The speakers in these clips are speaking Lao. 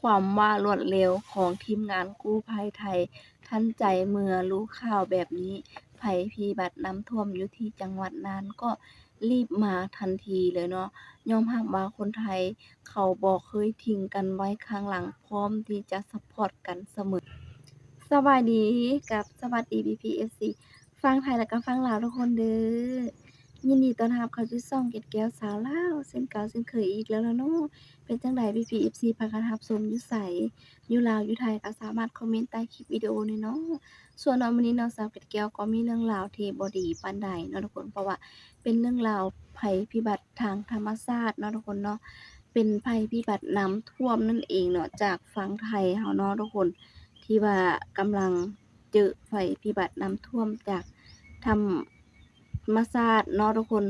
ຄວາມວ່າລວດເລັວຂອງທີມງານກູ້ໄພໄທທັນໃຈ ເມື່ອຮູ້ຂ່າວແບບນີ້ ໄພພິບັດນ້ຳຖ້ວມຢູ່ທີ່ຈັງຫວັດນ່ານກໍ ລີບມາທັນທີເລີຍເນາະ. ຍອມຮັບວ່າຄົນໄທເຂົາບໍ່ເຄີຍຖິ້ມກັນໄວ້ຂ້າງຫຼັງ ພ້ອມທີ່ຈະຊັບພອດກັນສະເໝີ. ສະບາຍດີກັບສະຫວັດດີພີ່ໆ ເອັຟຊີ ຝັ່ງໄທ ແລະກະຝັ່ງລາວທຸກຄົນເດີ. ຍິນດີຕ້ອນຮັບເຂົ້າສູ່ຊ່ອງເກັດແກ້ວຊາວລາວ ເຊັ່ນເກົ່າເຊັ່ນເຄີຍອີກແລ້ວລະເນາະ. ເປັນຈັ່ງໃດພີ່ໆ ເອັຟຊີ ພາກັນຮັບຊົມຢູ່ໃສ? ຢູ່ລາວ ຢູ່ໄທ ກໍສາມາດຄອມເມັນໃຕ້ຄລິບວິດີໂອນີ້ເນາະ. ສ່ວນເນາະ ມື້ນີ້ເນາະ ສາວເກັດແກ້ວກໍມີເລື່ອງລາວທີ່ບໍ່ດີປານໃດເນາະທຸກຄົນ ເພາະວ່າເປັນເລື່ອງລາວໄພພິບັດທາງທຳມະຊາດເນາະທຸກຄົນເນາະ. ເປັນໄພພິບັດນ້ຳຖ້ວມນັ້ນເອງເນາະ ຈາກຝັ່ງໄທເຮົາເນາະທຸກຄົນ ທີ່ວ່າກຳລັງເຈີໄພພິບັດນ້ຳຖ້ວມຈາກທຳມະຊາດເນາະທຸກຄົນ.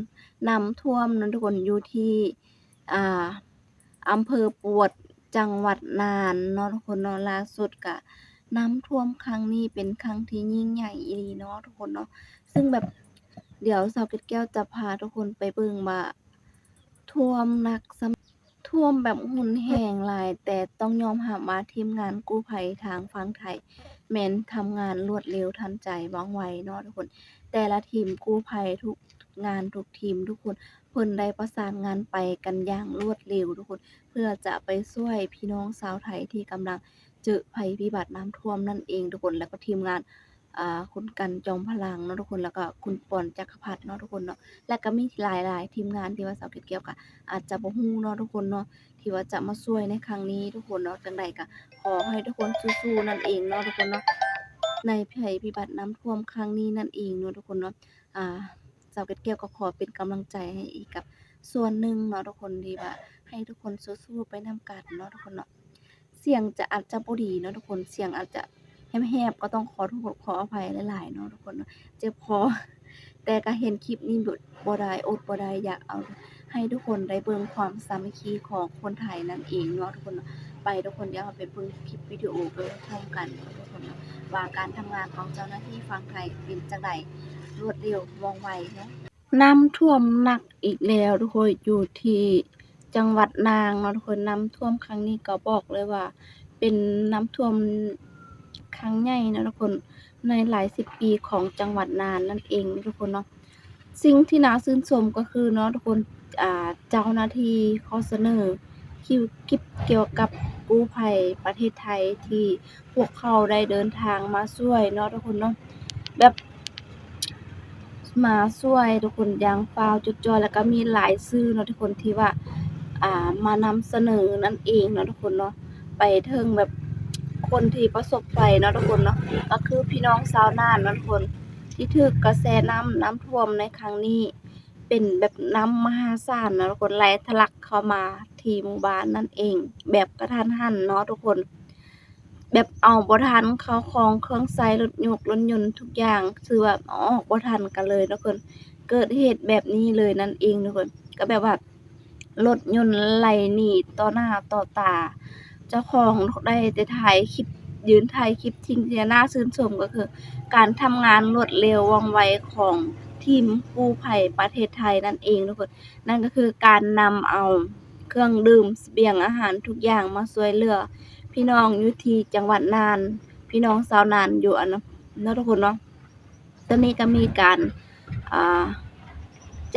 ນ້ຳຖ້ວມເນາະທຸກຄົນ ຢູ່ທີ່ ອ່າ ອຳເພີປວດ ຈັງຫວັດນ່ານເນາະທຸກຄົນເນາະ. ລ່າສຸດກະນ້ຳຖ້ວມຄັ້ງນີ້ເປັນຄັ້ງທີ່ຍິ່ງໃຫຍ່ອີ່ຫຼີເນາະທຸກຄົນເນາະ. ຊຶ່ງແບບ ດຽວສາວເກັດແກ້ວຈະພາທຸກຄົນໄປເບິ່ງວ່າຖ້ວມໜັກສ່ຳ ຖ້ວມແບບຮຸນແຮງຫຼາຍ ແຕ່ຕ້ອງຍອມຮັບວ່າທີມງານກູ້ໄພທາງຝັ່ງໄທແມ່ນທຳງານລວດເລັວທັນໃຈວ່ອງໄວເນາະທຸກຄົນ. ແຕ່ລະທີມກູ້ໄພ ທຸກງານ ທຸກທີມທຸກຄົນ ເພິ່ນໄດ້ປະສານງານໄປກັນຢ່າງລວດເລັວທຸກຄົນ ເພື່ອຈະໄປຊ່ວຍພີ່ນ້ອງຊາວໄທທີ່ກຳລັງເຈີໄພພິບັດນ້ຳຖ້ວມນັ້ນເອງທຸກຄົນ. ແລ້ວກໍທີມງານ ອ່າ ຄຸນກັນ ຈອມພະລັງເນາະທຸກຄົນ ແລ້ວກໍຄຸນປອນ ຈັກກະພັດເນາະທຸກຄົນເນາະ. ແລ້ວກໍມີຫຼາຍໆທີມງານທີ່ວ່າສາວເກັດແກ້ວກໍອາດຈະບໍ່ຮູ້ເນາະທຸກຄົນເນາະ ທີ່ວ່າຈະມາຊ່ວຍໃນຄັ້ງນີ້ທຸກຄົນເນາະ. ຈັ່ງໃດກໍຂໍໃຫ້ທຸກຄົນສູ້ໆນັ້ນເອງເນາະທຸກຄົນເນາະ ໃນໄພພິບັດນ້ຳຖ້ວມຄັ້ງນີ້ນັ້ນເອງເນາະທຸກຄົນເນາະ. ອ່າ ສາວເກັດແກ້ວກໍຂໍເປັນກຳລັງໃຈໃຫ້ອີກກັບສ່ວນໜຶ່ງເນາະທຸກຄົນ ທີ່ວ່າໃຫ້ທຸກຄົນສູ້ໆໄປນຳກັນເນາະທຸກຄົນເນາະ. ສຽງຈະ ອາດຈະບໍ່ດີເນາະທຸກຄົນ ສຽງອາດຈະແຫບໆ ກໍຕ້ອງຂໍໂທດຂໍອະໄພຫຼາຍໆເນາະທຸກຄົນເນາະ ເຈັບຄໍ. ແຕ່ກໍເຫັນຄລິບນີ້ ບໍ່ ບໍ່ໄດ້ ອົດບໍ່ໄດ້ ຢາກເອົາໃຫ້ທຸກຄົນໄດ້ເບິ່ງຄວາມສາມັກຄີຂອງຄົນໄທນັ້ນເອງເນາະທຸກຄົນເນາະ. ໄປທຸກຄົນ ດຽວເຮົາໄປເບິ່ງຄລິບວິດີໂອໄປພ້ອມກັນເນາະທຸກຄົນເນາະ ວ່າການທຳງານຂອງເຈົ້າໜ້າທີ່ຝັ່ງໄທເປັນຈັ່ງໃດ ລວດເລັວວ່ອງໄວເນາະ. ນ້ຳຖ້ວມໜັກອີກແລ້ວທຸກຄົນ ຢູ່ທີ່ຈັງຫວັດນ່ານເນາະທຸກຄົນ. ນ້ຳຖ້ວມຄັ້ງນີ້ກໍບອກເລີຍວ່າເປັນນ້ຳຖ້ວມຄັ້ງໃຫຍ່ເນາະທຸກຄົນ ໃນຫຼາຍສິບປີຂອງຈັງຫວັດນ່ານນັ້ນເອງທຸກຄົນເນາະ. ສິ່ງທີ່ໜ້າຊື່ນຊົມກໍຄືເນາະທຸກຄົນ ອ່າ ເຈົ້າໜ້າທີ່ຂໍສະເໜີ ຄລິບກ່ຽວກັບກູ້ໄພປະເທດໄທ ທີ່ພວກເຂົາໄດ້ເດີນທາງມາຊ່ວຍເນາະທຸກຄົນເນາະ ແບບ ມາຊ່ວຍທຸກຄົນຢ່າງຟ້າວຈວດຈ້ວຍ ແລ້ວກໍມີຫຼາຍສື່ເນາະທຸກຄົນ ທີ່ວ່າ ອ່າ ມານຳສະເໜີນັ້ນເອງເນາະທຸກຄົນເນາະ ໄປເຖິງແບບຄົນທີ່ປະສົບໄພເນາະທຸກຄົນເນາະ ກໍຄືພີ່ນ້ອງຊາວນ່ານເນາະທຸກຄົນ ທີ່ຖືກກະແສນ້ຳ ນ້ຳຖ້ວມໃນຄັ້ງນີ້ ເປັນແບບນ້ຳມະຫາສານເນາະທຸກຄົນ ໄຫຼທະລັກເຂົ້າມາທີ່ໝູ່ບ້ານນັ້ນເອງ ແບບກະທັນຫັນເນາະທຸກຄົນ ແບບເອົາບໍ່ທັນ ເຂົ້າຂອງເຄື່ອງໃຊ້ ລົດຍົກລົດຍົນທຸກຢ່າງ ຖືວ່າເອົາອອກບໍ່ທັນກັນເລີຍເນາະທຸກຄົນ ເກີດເຫດແບບນີ້ເລີຍນັ້ນເອງທຸກຄົນ ກໍແບບວ່າລົດຍົນໄຫຼໜີຕໍ່ໜ້າຕໍ່ຕາ ເຈົ້າຂອງໄດ້ແຕ່ຖ່າຍຄລິບ ຢືນຖ່າຍຄລິບ. ສິ່ງທີ່ໜ້າຊື່ນຊົມກໍຄືການທຳງານລວດເລັວວ່ອງໄວຂອງທີມກູ້ໄພປະເທດໄທນັ້ນເອງທຸກຄົນ ນັ້ນກໍຄືການນຳເອົາເຄື່ອງດື່ມ ສະບຽງອາຫານທຸກຢ່າງມາຊ່ວຍເຫຼືອພີ່ນ້ອງຢູ່ທີ່ຈັງຫວັດນ່ານ ພີ່ນ້ອງຊາວນ່ານຢູ່ອັນນັ້ນເນາະທຸກຄົນເນາະ. ຕອນນີ້ກໍມີການ ອ່າ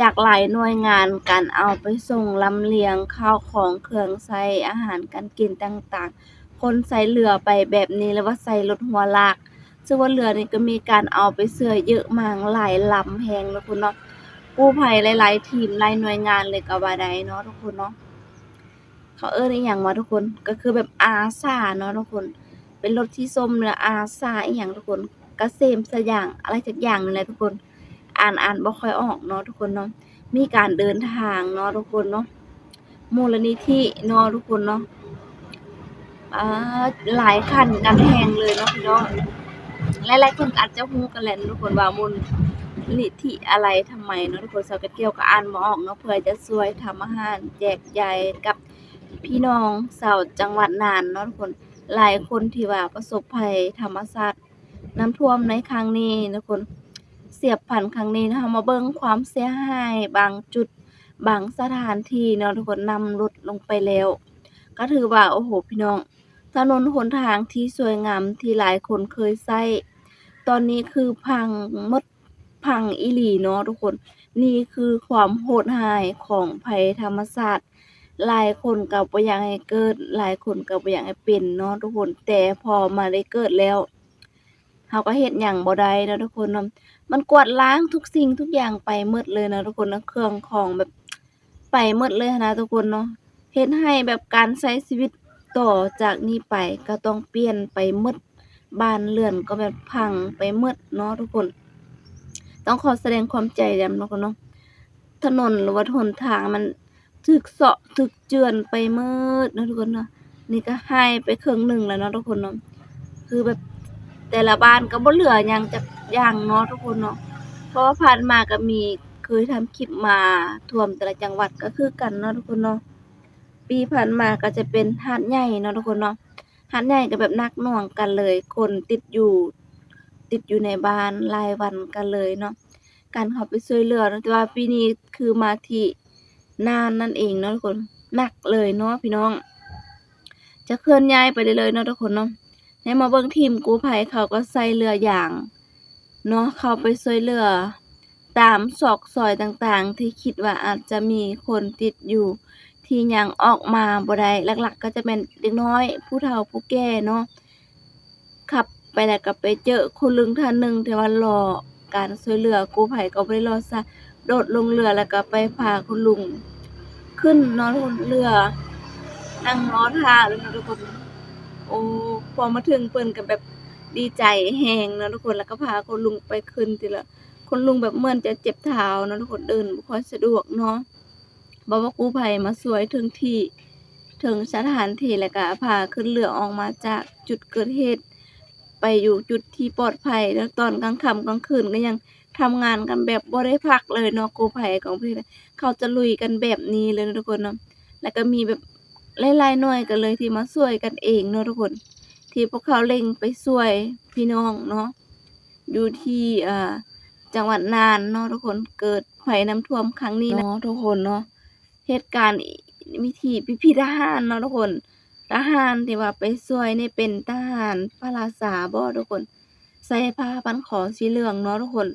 ຈາກຫຼາຍໜ່ວຍງານ ການເອົາໄປສົ່ງລຳລຽງ ຂ້າວຂອງເຄື່ອງໃຊ້ອາຫານການກິນຕ່າງໆ ຄົນໃຊ້ເຮືອໄປແບບນີ້ ຫຼືວ່າໃຊ້ລົດຫົວລາກ ເຊື່ອວ່າເຮືອນີ້ກໍມີການເອົາໄປຊ່ວຍເຍອະມາກ ຫຼາຍລຳແຮງເນາະທຸກຄົນເນາະ. ກູ້ໄພຫຼາຍໆທີມ ຫຼາຍໜ່ວຍງານເລີຍກໍວ່າໄດ້ເນາະທຸກຄົນເນາະ. ເຂົາເອີ້ນອີ່ຫຍັງວະທຸກຄົນ? ກໍຄືແບບອາສາເນາະທຸກຄົນ ເປັນລົດສີສົ້ມ ແລະ ອາສາອີ່ຫຍັງທຸກຄົນ ກະເສມສະຫຍັງ ອະໄລສັກຢ່າງນີ້ແຫຼະທຸກຄົນ ອ່ານ ອ່ານບໍ່ຄ່ອຍອອກເນາະທຸກຄົນເນາະ. ມີການເດີນທາງເນາະທຸກຄົນເນາະ ມູນລະນິທິເນາະທຸກຄົນເນາະ ອ່າ ຫຼາຍຂັ້ນກັນແຮງເລີຍເນາະພີ່ນ້ອງ. ຫຼາຍໆຄົນອາດຈະຮູ້ກັນແຫຼະທຸກຄົນວ່າມູນນິທິອະໄລທຳໄມເນາະທຸກຄົນ ສາວເກັດແກ້ວກໍອ່ານບໍ່ອອກເນາະ ເພື່ອຈະຊ່ວຍທຳອາຫານແຈກຢາຍກັບ ພີ່ນ້ອງຊາວຈັງຫວັດນ່ານເນາະທຸກຄົນ ຫຼາຍຄົນທີ່ວ່າປະສົບໄພທຳມະຊາດ ນ້ຳຖ້ວມໃນຄັ້ງນີ້ເນາະທຸກຄົນ ສຽບພັນຄັ້ງນີ້ເນາະ. ເຮົາມາເບິ່ງຄວາມເສຍຫາຍບາງຈຸດ ບາງສະຖານທີ່ເນາະທຸກຄົນ ນ້ຳຫຼຸດລົງໄປແລ້ວ ກໍຖືວ່າ ໂອ້ໂຫ ພີ່ນ້ອງ ຖະໜົນຫົນທາງທີ່ສວຍງາມທີ່ຫຼາຍຄົນເຄີຍໃຊ້ ຕອນນີ້ຄືພັງໝົດ ພັງອີ່ຫຼີເນາະທຸກຄົນ. ນີ້ຄືຄວາມໂຫດຮ້າຍຂອງໄພທຳມະຊາດ. ຫຼາຍຄົນກໍບໍ່ຢາກໃຫ້ເກີດ, ຫຼາຍຄົນກໍບໍ່ຢາກໃຫ້ເປັນເນາະທຸກຄົນ, ແຕ່ພໍມາໄດ້ເກີດແລ້ວ ເຮົາກໍເຮັດຫຍັງບໍ່ໄດ້ເນາະທຸກຄົນເນາະ. ມັນກວາດລ້າງທຸກສິ່ງທຸກຢ່າງໄປໝົດເລີຍເນາະທຸກຄົນເນາະ, ເຄື່ອງຂອງແບບ ໄປໝົດເລີຍຫັ້ນນະທຸກຄົນເນາະ. ເຮັດໃຫ້ແບບການໃຊ້ຊີວິດຕໍ່ຈາກນີ້ໄປກໍຕ້ອງປ່ຽນໄປໝົດ, ບ້ານເຮືອນກໍແບບພັງໄປໝົດເນາະທຸກຄົນ. ຕ້ອງຂໍສະແດງຄວາມໃຈນຳເນາະທຸກຄົນເນາະ. ຖະໜົນ ຫຼືວ່າຫົນທາງມັນຖືກເຊາະຖືກເຈື່ອນໄປໝົດເນາະທຸກຄົນເນາະ. ນີ້ກໍຫາຍໄປເຄິ່ງໜຶ່ງແລ້ວເນາະທຸກຄົນເນາະ. ຄືແບບແຕ່ລະບ້ານກໍບໍ່ເຫຼືອຫຍັງຈັກຢ່າງເນາະທຸກຄົນເນາະ. ເພາະວ່າຜ່ານມາກໍມີ ເຄີຍທຳຄລິບມາຖ້ວມແຕ່ລະຈັງຫວັດກໍຄືກັນເນາະທຸກຄົນເນາະ. ປີຜ່ານມາກໍຈະເປັນຫາດໃຫຍ່ເນາະທຸກຄົນເນາະ. ຫາດໃຫຍ່ກໍແບບໜັກໜ່ວງກັນເລີຍ, ຄົນຕິດຢູ່ ຕິດຢູ່ໃນບ້ານຫຼາຍວັນກັນເລີຍເນາະ, ການເຂົ້າໄປຊ່ວຍເຫຼືອເນາະ. ແຕ່ວ່າປີນີ້ຄືມາທີ່ນ່ານນັ້ນເອງເນາະທຸກຄົນ, ໜັກເລີຍເນາະພີ່ນ້ອງ. ຈະເຄື່ອນຍ້າຍໄປໄດ້ເລີຍເນາະທຸກຄົນເນາະ. ໃຫ້ມາເບິ່ງທີມກູ້ໄພເຂົາກໍໃສ່ເຮືອຢາງເນາະ ເຂົ້າໄປຊ່ວຍເຫຼືອຕາມຊອກຊອຍຕ່າງໆ ທີ່ຄິດວ່າອາດຈະມີຄົນຕິດຢູ່ ທີ່ຍັງອອກມາບໍ່ໄດ້. ຫຼັກໆກໍຈະແມ່ນເດັກນ້ອຍ ຜູ້ເຖົ້າ ຜູ້ແກ່ເນາະ. ຂັບໄປແລ້ວກໍໄປເຈີຄຸນລຸງທ່ານໜຶ່ງທີ່ວ່າລໍການຊ່ວຍເຫຼືອ, ກູ້ໄພກໍບໍ່ໄດ້ລໍຊ້າ ໂດດລົງເຮືອແລ້ວກໍໄປພາຄຸນລຸງຂຶ້ນເນາະທຸກຄົນ, ເຮືອນັ່ງລໍຖ້າເລີຍເນາະທຸກຄົນ. ໂອ້ ພໍມາເຖິງເພິ່ນກໍແບບດີໃຈແຮງເນາະທຸກຄົນ, ແລ້ວກໍພາຄຸນລຸງໄປຂຶ້ນທີລະ, ຄຸນລຸງແບບເໝືອນຈະເຈັບເທົ້າເນາະທຸກຄົນ, ເດີນບໍ່ຄ່ອຍສະດວກເນາະ. ບໍ່ວ່າກູ້ໄພມາຊ່ວຍເຖິງທີ່ ເຖິງສະຖານທີ່ ແລ້ວກະພາຂຶ້ນເຮືອອອກມາຈາກຈຸດເກີດເຫດ ໄປຢູ່ຈຸດທີ່ປອດໄພ. ແລ້ວຕອນກາງຄ່ຳກາງຄືນກໍຍັງທຳງານກັນແບບບໍ່ໄດ້ພັກເລີຍເນາະ, ກູ້ໄພຂອງປະເທດ ເຂົາຈະລຸຍກັນແບບນີ້ເລີຍເນາະທຸກຄົນເນາະ. ແລ້ວກໍມີແບບຫຼາຍໆໜ່ວຍກັນເລີຍທີ່ມາຊ່ວຍກັນເອງເນາະທຸກຄົນ, ທີ່ພວກເຂົາເລັ່ງໄປຊ່ວຍພີ່ນ້ອງເນາະ ຢູ່ທີ່ ອ່າ ຈັງຫວັດນ່ານເນາະທຸກຄົນ, ເກີດໄພນ້ຳຖ້ວມຄັ້ງນີ້ເນາະທຸກຄົນເນາະ. ເຫດການວິທີພິພິທະຫານເນາະທຸກຄົນ, ທະຫານທີ່ວ່າໄປຊ່ວຍນີ້ເປັນທະຫານພະລາຊາບໍທຸກຄົນ, ໃສ່ຜ້າພັນຄໍສີເຫຼືອງເນາະທຸກຄົນ.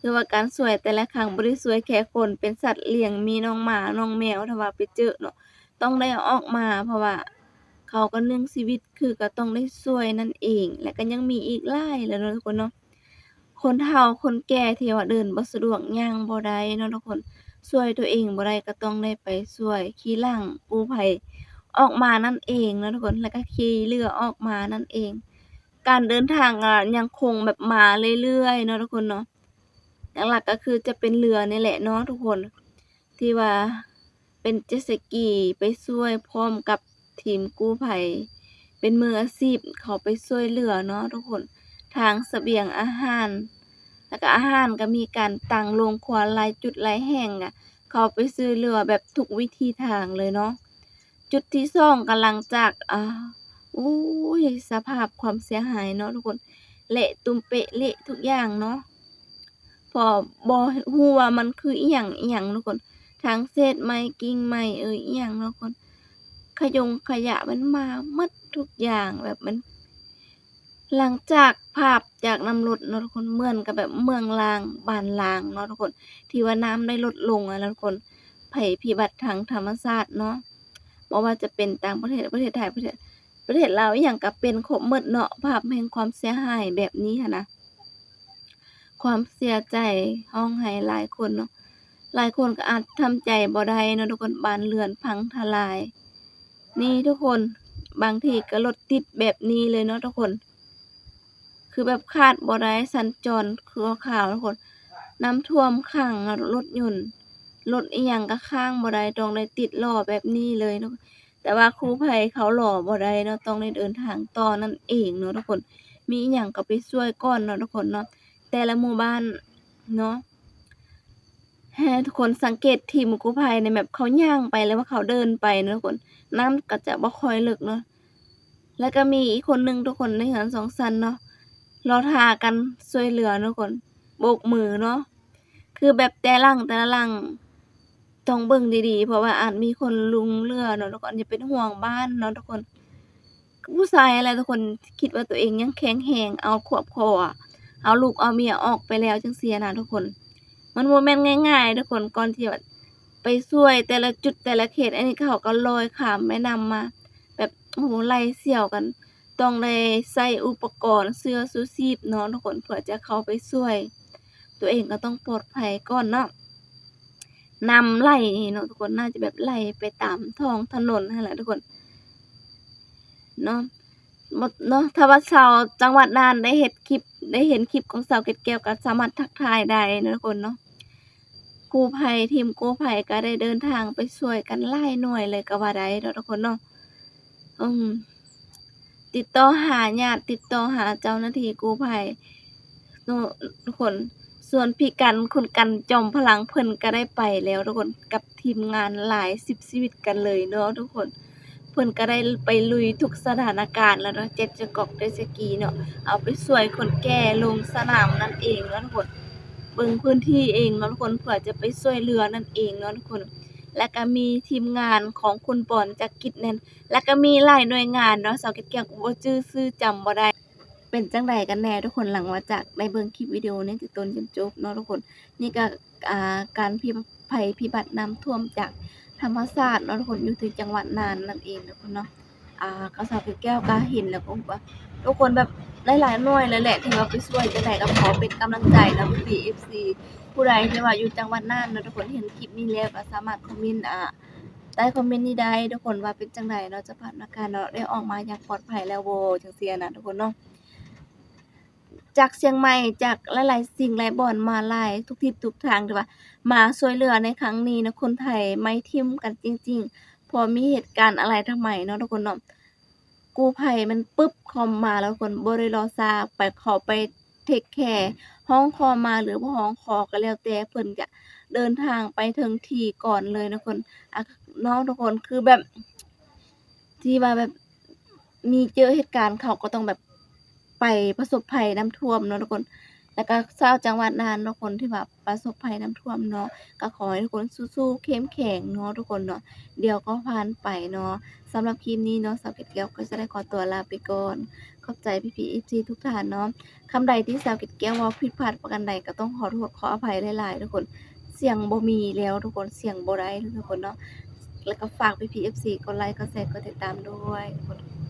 ຄືວ່າການຊ່ວຍແຕ່ລະຄັ້ງບໍ່ໄດ້ຊ່ວຍແຄ່ຄົນ, ເປັນສັດລ້ຽງ, ມີນ້ອງໝານ້ອງແມວ ຖ້າວ່າໄປເຈີເນາະ ຕ້ອງໄດ້ເອົາອອກມາ, ເພາະວ່າເຂົາກໍໜຶ່ງຊີວິດ ຄືກໍຕ້ອງໄດ້ຊ່ວຍນັ້ນເອງ. ແລະກໍຍັງມີອີກຫຼາຍແຫຼະເນາະທຸກຄົນເນາະ. ຄົນເຖົ້າຄົນແກ່ທີ່ວ່າເດີນບໍ່ສະດວກ ຍ່າງບໍ່ໄດ້ເນາະທຸກຄົນ, ຊ່ວຍຕົວເອງບໍ່ໄດ້ ກໍຕ້ອງໄດ້ໄປຊ່ວຍຂີ່ຫຼັງກູ້ໄພອອກມານັ້ນເອງເນາະທຸກຄົນ, ແລ້ວກໍຂີ່ເຮືອອອກມານັ້ນເອງ. ການເດີນທາງກໍຍັງຄົງແບບມາເລື້ອຍໆເນາະທຸກຄົນເນາະ. ຫຼັກໆກໍຄືຈະເປັນເຮືອນີ້ແຫຼະເນາະທຸກຄົນ ທີ່ວ່າເປັນເຈັດສະກີໄປຊ່ວຍພ້ອມກັບທີມກູ້ໄພ ເປັນມືອາຊີບເຂົ້າໄປຊ່ວຍເຫຼືອເນາະທຸກຄົນ, ທາງສະບຽງອາຫານ ແລ້ວກໍອາຫານກໍມີການຕັ້ງໂຮງຄົວຫຼາຍຈຸດຫຼາຍແຫ່ງ ເຂົ້າໄປຊ່ວຍເຫຼືອແບບທຸກວິທີທາງເລີຍເນາະ. ຈຸດທີສອງກໍຫຼັງຈາກ ອາ ໂອ້ຍ ສະພາບຄວາມເສຍຫາຍເນາະທຸກຄົນ, ເລະຕຸ່ມເປະເລະທຸກຢ່າງເນາະ. ເພາະບໍ່ຮູ້ວ່າມັນຄືອີ່ຫຍັງອີ່ຫຍັງທຸກຄົນ, ທັງເສດໄມ້ກິ່ງໄມ້ເອີຍ ອີ່ຫຍັງເນາະທຸກຄົນ, ຂະຍົງຂະຫຍະມັນມາໝົດທຸກຢ່າງ. ແບບມັນ ຫຼັງຈາກພາບຈາກນ້ຳລົດເນາະທຸກຄົນ, ເໝືອນກັບແບບເມືອງລາງ ບ້ານລາງເນາະທຸກຄົນ ທີ່ວ່ານ້ຳໄດ້ລົດລົງຫັ້ນແຫຼະທຸກຄົນ, ໄພພິບັດທາງທຳມະຊາດເນາະ. ບໍ່ວ່າຈະເປັນຕ່າງປະເທດ ປະເທດໄທ ປະເທດ ປະເທດລາວ ອີ່ຫຍັງກໍເປັນຄົບໝົດເນາະ, ພາບແຫ່ງຄວາມເສຍຫາຍແບບນີ້ຫັ້ນນະ. ຄວາມເສຍໃຈຮ້ອງໄຫ້ຫຼາຍຄົນເນາະ, ຫຼາຍຄົນກໍອາດທຳໃຈບໍ່ໄດ້ເນາະທຸກຄົນ, ບ້ານເຮືອນພັງທະລາຍ. ນີ້ທຸກຄົນ, ບາງທີກໍລົດຕິດແບບນີ້ເລີຍເນາະທຸກຄົນ, ຄືແບບຂາດບໍ່ໄດ້, ສັນຈອນຊົ່ວຄາວທຸກຄົນ, ນ້ຳຖ້ວມຂັງເນາະ, ລົດຍົນ ລົດອີ່ຫຍັງກໍຄ້າງບໍ່ໄດ້, ຕ້ອງໄດ້ຕິດລໍ້ແບບນີ້ເລີຍເນາະ. ແຕ່ວ່າກູ້ໄພເຂົາລໍບໍ່ໄດ້ເນາະ, ຕ້ອງໄດ້ເດີນທາງຕໍ່ນັ້ນເອງເນາະທຸກຄົນ. ມີອີ່ຫຍັງກໍໄປຊ່ວຍກ່ອນເນາະທຸກຄົນເນາະ, ແຕ່ລະໝູ່ບ້ານເນາະ. ໃຫ້ທຸກຄົນສັງເກດທີມກູ້ໄພໃນແມບ, ເຂົາຍ່າງໄປ ຫຼືວ່າເຂົາເດີນໄປເນາະທຸກຄົນ, ນ້ຳກໍຈະບໍ່ຄ່ອຍເລິກເນາະ. ແລ້ວກໍມີອີກຄົນໜຶ່ງທຸກຄົນ ໃນເຮືອນສອງຊັ້ນເນາະ, ລໍຖ້າກັນຊ່ວຍເຫຼືອເນາະທຸກຄົນ, ໂບກມືເນາະ. ຄືແບບແຕ່ຫຼັງ ແຕ່ລະຫຼັງ ຕ້ອງເບິ່ງດີໆ ເພາະວ່າອາດມີຄົນຫຼົງເຫຼືອເນາະທຸກຄົນ, ຢ່າເປັນຫ່ວງບ້ານເນາະທຸກຄົນ. ຜູ້ຊາຍຫັ້ນແຫຼະທຸກຄົນ ຄິດວ່າຕົວເອງຍັງແຂງແຮງ ເອົາຄອບຄົວ ເອົາລູກເອົາເມຍອອກໄປແລ້ວຈັ່ງຊີ້ນະທຸກຄົນ. ມັນບໍ່ແມ່ນງ່າຍໆທຸກຄົນ ກ່ອນທີ່ວ່າໄປຊ່ວຍແຕ່ລະຈຸດແຕ່ລະເຂດ ອັນນີ້ເຂົາກໍລອຍຂ້າມແມ່ນ້ຳມາ ແບບ ໂອ້ໂຫ ໄລ່ສ່ຽວກັນ ຕ້ອງໄດ້ໃຊ້ອຸປະກອນເສື້ອຊູຊີບເນາະທຸກຄົນ ເພື່ອຈະເຂົ້າໄປຊ່ວຍ ຕົວເອງກໍຕ້ອງປອດໄພກ່ອນເນາະ. ນ້ຳໄຫຼເນາະທຸກຄົນ ໜ້າຈະແບບໄຫຼໄປຕາມທ້ອງຖະໜົນຫັ້ນແຫຼະທຸກຄົນເນາະ ເນາະ. ຖ້າວ່າຊາວຈັງຫວັດນ່ານໄດ້ເຮັດຄລິບ ໄດ້ເຫັນຄລິບຂອງສາວເກັດແກ້ວ ກໍສາມາດທັກທາຍໄດ້ເນາະທຸກຄົນເນາະ. ກູ້ໄພ ທີມກູ້ໄພກໍໄດ້ເດີນທາງໄປຊ່ວຍກັນຫຼາຍໜ່ວຍເລີຍກໍວ່າໄດ້ເນາະທຸກຄົນເນາະ. ອືມ ຕິດຕໍ່ຫາຍາດ ຕິດຕໍ່ຫາເຈົ້າໜ້າທີ່ກູ້ໄພເນາະທຸກຄົນ. ສ່ວນພີ່ກັນ ຄຸນກັນ ຈອມພະລັງ ເພິ່ນກໍໄດ້ໄປແລ້ວທຸກຄົນ ກັບທີມງານຫຼາຍສິບຊີວິດກັນເລີຍເນາະທຸກຄົນ. ເພິ່ນກໍໄດ້ໄປລຸຍທຸກສະຖານະການແລ້ວເນາະ ເຈັດສະກອກ ເຈັດສະກີເນາະ ເອົາໄປຊ່ວຍຄົນແກ່ລົງສະໜາມນັ້ນເອງເນາະທຸກຄົນ ເບິ່ງພື້ນທີ່ເອງເນາະທຸກຄົນ ເພື່ອຈະໄປຊ່ວຍເຫຼືອນັ້ນເອງເນາະທຸກຄົນ. ແລະກະມີທີມງານຂອງຄຸນບອນຈັກກິດນັ້ນ ແລະກະມີຫຼາຍໜ່ວຍງານເນາະ ສາວເກັດແກ້ວກໍບໍ່ຈື່ຊື່ຈຳບໍ່ໄດ້. ເປັນຈັ່ງໃດກັນແດ່ທຸກຄົນ ຫຼັງຈາກໄດ້ເບິ່ງຄລິບວິດີໂອນີ້ແຕ່ຕົ້ນຈົນຈົບເນາະທຸກຄົນ. ນີ້ກໍ ອ່າ ການພິ ໄພພິບັດນ້ຳຖ້ວມຈາກທຳມະຊາດເນາະທຸກຄົນ ຢູ່ທີ່ຈັງຫວັດນ່ານນັ້ນເອງທຸກຄົນເນາະ. ອ່າ ກໍສາວເກັດແກ້ວກໍເຫັນແລ້ວກໍວ່າ ທຸກຄົນແບບຫຼາຍໆໜ່ວຍເລີຍແຫຼະ ທີ່ວ່າໄປຊ່ວຍຈັ່ງໃດກໍຂໍເປັນກຳລັງໃຈເນາະ ພີ່ໆເອັຟຊີ ຜູ້ໃດທີ່ວ່າຢູ່ຈັງຫວັດນ່ານເນາະທຸກຄົນ ເຫັນຄລິບນີ້ແລ້ວກໍສາມາດຄອມເມັນ ອ່າ ໃຕ້ຄອມເມັນນີ້ໄດ້ທຸກຄົນ ວ່າເປັນຈັ່ງໃດເນາະ ສະພາບອາກາດເນາະ ໄດ້ອອກມາຢ່າງປອດໄພແລ້ວບໍ່ ຈັ່ງຊີ້ນະທຸກຄົນເນາະ. ຈາກຊຽງໃໝ່ ຈາກຫຼາຍໆສິ່ງຫຼາຍບ່ອນ ມາຫຼາຍທຸກທິດທຸກທາງ ທີ່ວ່າມາຊ່ວຍເຫຼືອໃນຄັ້ງນີ້ເນາະ ຄົນໄທໄມ່ຖິ້ມກັນຈິງໆ ເພາະມີເຫດການອາໄລທຳໄມເນາະທຸກຄົນເນາະ. ກູ້ໄພມັນປຶບເຂົ້າມາແລ້ວທຸກຄົນ ບໍ່ໄດ້ລໍຊ້າ ໄປ ເຂົ້າໄປເທກແຄ ຮ້ອງຂໍມາ ຫຼືບໍ່ຮ້ອງຂໍກໍແລ້ວແຕ່ ເພິ່ນກະເດີນທາງໄປເຖິງທີ່ກ່ອນເລີຍທຸກຄົນ ອາ ເນາະທຸກຄົນ ຄືແບບ ທີ່ວ່າແບບ ມີເຈີເຫດການ ເຂົາກໍຕ້ອງແບບໄປປະສົບໄພນ້ຳຖ້ວມເນາະທຸກຄົນ ແລ້ວກໍຊາວຈັງຫວັດນ່ານເນາະ ຄົນທີ່ວ່າປະສົບໄພນ້ຳຖ້ວມເນາະ ກໍຂໍໃຫ້ທຸກຄົນສູ້ໆເຂັ້ມແຂງເນາະທຸກຄົນເນາະ ດຽວກໍຜ່ານໄປເນາະ. ສຳລັບຄລິບນີ້ເນາະ ສາວເກັດແກ້ວກໍຈະໄດ້ຂໍຕົວລາໄປກ່ອນ ຂອບໃຈພີ່ໆເອັຟຊີທຸກທ່ານເນາະ. ຄຳໃດທີ່ສາວເກັດແກ້ວເວົ້າຜິດພາດປະການໃດ ກໍຕ້ອງຂໍໂທດຂໍອະໄພຫຼາຍໆທຸກຄົນ ສຽງບໍ່ມີແລ້ວທຸກຄົນ ສຽງບໍ່ໄດ້ທຸກຄົນເນາະ ແລ້ວກໍຝາກພີ່ໆເອັຟຊີກົດໄລ ກົດແຊ ກົດຕິດຕາມດ້ວຍທຸກຄົນ.